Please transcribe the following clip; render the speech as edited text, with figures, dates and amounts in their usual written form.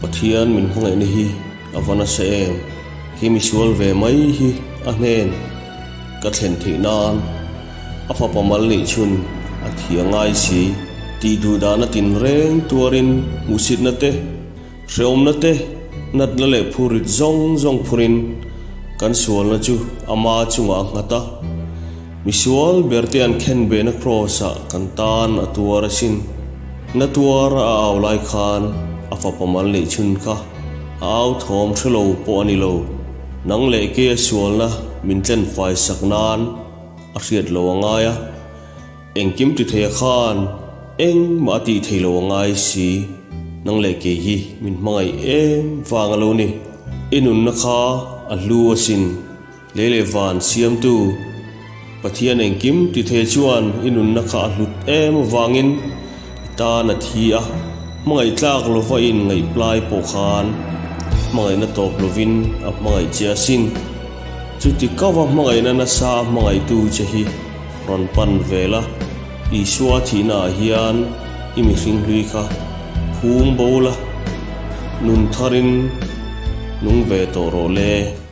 Pathian min hmangaihna hi a va nasa em! Khi misual ve mai hi a hnen ka thlen theih nan a fapa mal nih chhun a thi a ngai si. Tih duh dahna tinreng tuarin hmuhsitna te, hrehawmna te, natna leh phurrit zawng zawng phurin kan sualna chu ama chungah a nghat a. Misual berte an khen behna kraws-ah kan tan a tuar asin. Na tuar a au lai khan a fapa mal neih chhun kha a au thawm hre lo pawh a ni lo. Nang leh ke a sualna min tlen fai sak nan a hriat lo a ngai a. Engkim ti thei a khan engmah a tih thei lo a ngai si. Nang leh kei hi min hmangaih em vang a lo ni. I nunna kha a hlu asin. Lei leh van siamtu Pathian engkim ti thei chuan i nunna kha a hlut em avangin i tan a thi a, hmangaih tlak lova i inngaihplai pawh khan hmangaihna tawp lovin a hmangaih che asin. Chuti kava hmangaihna nasa a hmangaihtu che hi rawn pan ve la, Isua thihnaah hian i mihring hlui kha phum bo la, nun tharin nung ve tawh rawh le.